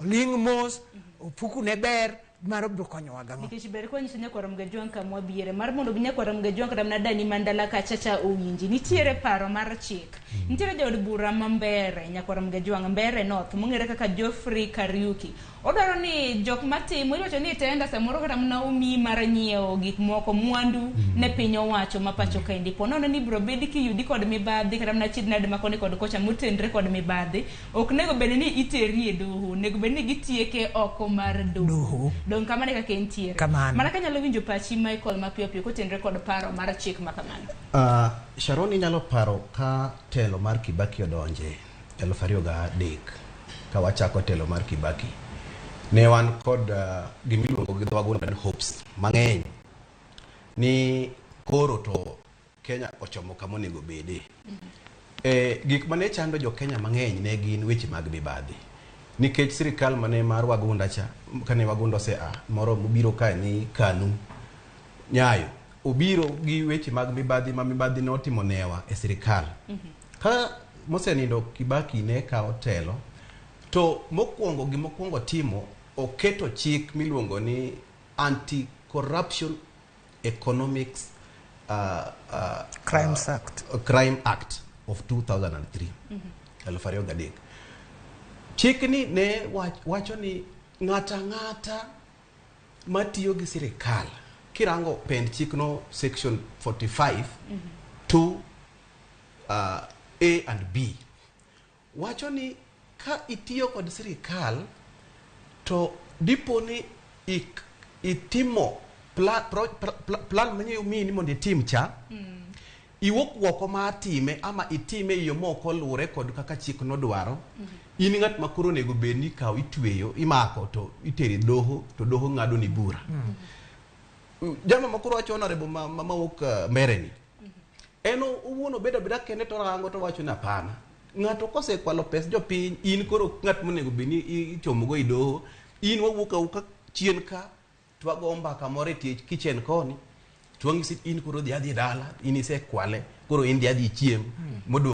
Oling' mos, opuku ne ber, mano biro konyowa gang'o? Nikech ber kwanyiso nyakwar Mgajwang' kama wabiere mar mondo mi nyakwar Mgajwang' kata mana dani man dala kacha cha owinji. Nitiere paro mar chik. Nitiere jaod bura ma Mbere, nyakwar Mgajwang', Mbere North, mong'ere kaka Geoffrey Kariuki. Odwaro ni jok matimo, iwacho ni tenda samoro kata mana omiyi mar nyiewo gik moko, mwandu ne piny owacho ma pacho kaendi. Po nono ni ibiro bed kiyudi kod mibadhi kata mana achiedh nade ma koni kod kocha motenre kod mibadhi, Ok nego bed ni iteri e doho, onego bed ni gitieke oko mar doho. Doho. Dong' kamano e kaka entiere. Kamano. Mana kanyalo winjo pachi Michael mapiyo piyo kotenre kod paro mar chik ma kamano. Sharon inyalo paro ka telo mar Kibaki odonje 2003 ka wachako telo mar Kibaki ne wan kod gimiluongo gi dho wagunda ni hopes mang'eny ni koro to Kenya ochomo kama onego bede. E, gik mane chando jo Kenya mang'eny ne gin weche mag mibadhi. Nikech sirikal mane mar Wagunda cha, kane Wagunda ose a, moro mobiro kae ni KANU, Nyayo, obiro gi weche mag mibadhi ma mibadhi notimo newa e sirikal. Ka mosenindo Kibaki ne kawo telo, to mokwongo gima okwongo timo, oketo chik miluongo ni Anti-Corruption Economics Crimes Act. Crime Act of 2003 2003. Chikni ne wacho ni ng'ato ang'ata matiyo gi sirikal kirango pend chikno section 45 to A and B wacho ni ka itiyo kod sirikal to dipo ni ik, itimo plan, pro, pla, plan manye omiyi ni mondo itim cha iwuok oko mar time ama itime e yo mok oluwore kod kaka chik nodwaro in ng'at ma koro onego bed ni ikawo itweyo imako to itere doho to doho ng'ado ni bura jama ma koro wacho honorable ma, ma, mawuok Mbere ni En owuon obedo abeda kende to orango to owacho ni hapana. Ng'ato kosekwalo pes jopiny, in koro ng'at monego bed ni ichomo go e doho, in wawuok awuoka chien ka to wago mbaka moro e tie kitchen koni to wang'isi in koro dhi adhi dala, in isekwale, koro in dhi adhi ichiem. Modong'